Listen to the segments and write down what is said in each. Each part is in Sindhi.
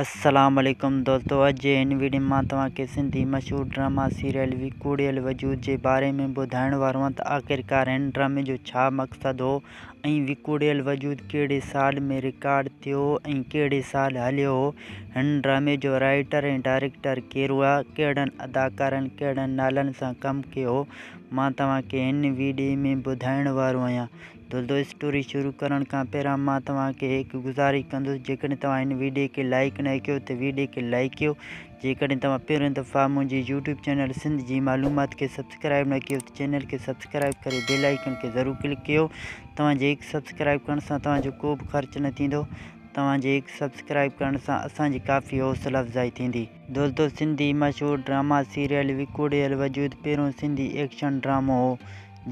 السلام عليڪم دوستو اڄ جي هن ويڊيو ۾ مان توهان کي سنڌي مشهور ڊراما سيريل وڪوڙيل وجود جي باري ۾ ٻڌائڻ وارو آهيان ته آخرڪار هن ڊرامي جو ڇا مقصد هو ۽ وڪوڙيل وجود ڪهڙي سال ۾ رڪارڊ ٿيو ۽ ڪهڙي سال هليو هو هن ڊرامي جو رائيٽر ۽ ڊائريڪٽر ڪير هئا ڪهڙن اداڪارن ڪهڙن نالن سان ڪم ڪيو هو مان توهان کي هن ويڊيو ۾ ٻڌائڻ وارو آهيان. دوستو اسٽوري شروع ڪرڻ کان پهريان مان توهان کي هڪ گذارش ڪندس جيڪڏهن توهان هن ويڊيو کي لائيڪ نه ڪيو ته ويڊيو کي لائيڪ ڪيو جيڪڏهن توهان پهريون دفعا منهنجي يوٽيوب چينل سنڌ جي معلومات کي سبسڪرائب نه ڪيو ته چينل کي سبسڪرائب ڪري بيل آئيڪن کي ضرور ڪلڪ ڪيو توهان جي هڪ سبسڪرائب ڪرڻ سان توهان جو ڪو به خرچ نه ٿيندو توهان جي هڪ سبسڪرائب ڪرڻ سان اسان جي ڪافي حوصله افزائي ٿيندي. دوستو سنڌي مشهور ڊراما سيريل وڪوڙيل وجود پهريون سنڌي ايڪشن ڊرامو هو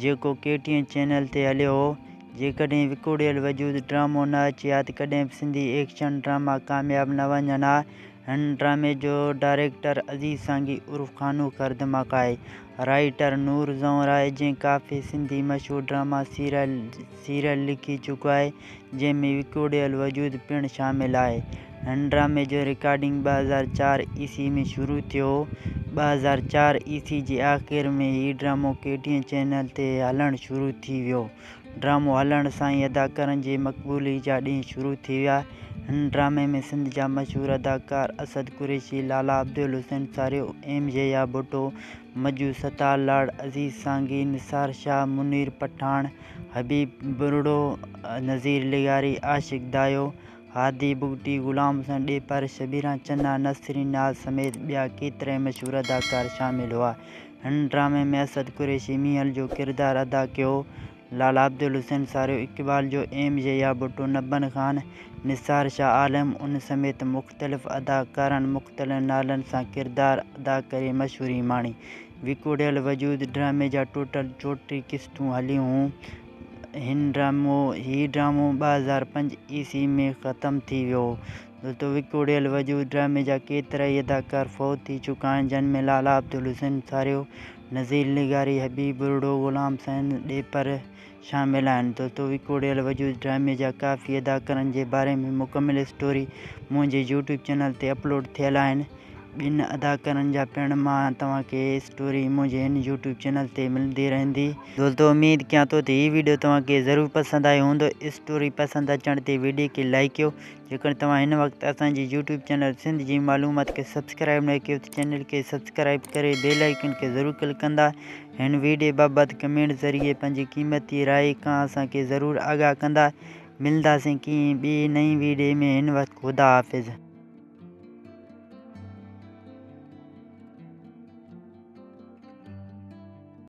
جيڪو ڪي ٽي اين چينل تي هليو هو. جيڪڏهن وڪوڙيل وجود ڊرامو نه اچي ها ته ڪڏهن به سنڌي ايڪشن ڊراما ڪامياب نه وڃن ها. هن ڊرامي جو ڊائريڪٽر عزيز سانگي عرف خانو خردمڪ آهي. رائيٽر نور زئور آهي جنهن ڪافي سنڌي مشهور ڊراما سيريل لکي چڪو آهي جنهن ۾ وڪوڙيل وجود پڻ شامل آهي. هن ڊرامي جو رڪارڊنگ 2004 عيسوي ۾ شروع ٿيو هو. 2004 عيسوي جي آخر ۾ هي ڊرامو ڪي ٽي اين چينل تي هلڻ شروع ٿي ويو. ڊرامو هلڻ سان ئي اداڪارن جي مقبولي جا ڏينهن شروع ٿي ويا. هن ڊرامي ۾ سنڌ جا مشهور اداڪار اسد قريشي، لالا عبدالحسين ساريو، ايم يحيٰ ڀٽو، مجو ستار لاڙ، عزيز سانگي، نثار شاهه، منير پٺاڻ، حبيب ٻرڙو، نذير لغاري، عاشق دايو، هادي بگٽي، غلام حسين ڏيپر، شبيران چنا، نسرين ناز سميت ٻيا ڪيترائي مشهور اداڪار شامل هئا. هن ڊرامي ۾ اسد قريشي مينهل جو ڪردار ادا ڪيو هو. لالا عبدالحسين ساريو اقبال جو، ايم يحيٰ ڀٽو، نبن خان، نثار شاهه عالم ان سميت مختلف اداڪارن مختلف نالن سان ڪردار ادا ڪري مشهوري ماڻي. وڪوڙيل وجود ڊرامي جا ٽوٽل 34 قسطون هليون هون. هن ڊرامو هي ڊرامو 2005 عيسوي ۾ ختم ٿي ويو هو. دوستو وڪوڙيل وجود ڊرامي جا ڪيترائي اداڪار فوت ٿي چڪا آهن جن ۾ لالا عبدالحسين ساريو، نذير لغاري، حبيب ٻرڙو، غلام حسين ڏيپر شامل آهن. دوستو وڪوڙيل وجود ڊرامي جا ڪافي اداڪارن جي باري ۾ مڪمل اسٽوري منهنجي يوٽيوب چينل تي اپلوڊ ٿيل آهن. ٻين اداڪارن جا پڻ مان توهان کي اسٽوري منهنجي هن يوٽيوب چينل تي ملندي رهندي. دوستو اميد ڪيان ٿو ته هي ويڊيو توهان کي ضرور پسند آيو هوندو اسٽوري پسند اچڻ تي ويڊيو کي لائيڪ ڪيو جيڪڏهن توهان هن وقت اسان جي يوٽيوب چينل سنڌ جي معلومات کي سبسڪرائيب نه ڪيو ته چينل کي سبسڪرائيب ڪري بيل آئيڪن کي ضرور ڪلڪ ڪندا هن ويڊيو بابت ڪمينٽ ذريعي پنهنجي قيمتي راء کان اسان کي ضرور آگاهه ڪندا ملنداسين ڪنهن ٻي نئين ويڊيو ۾ هن وقت خدا حافظ.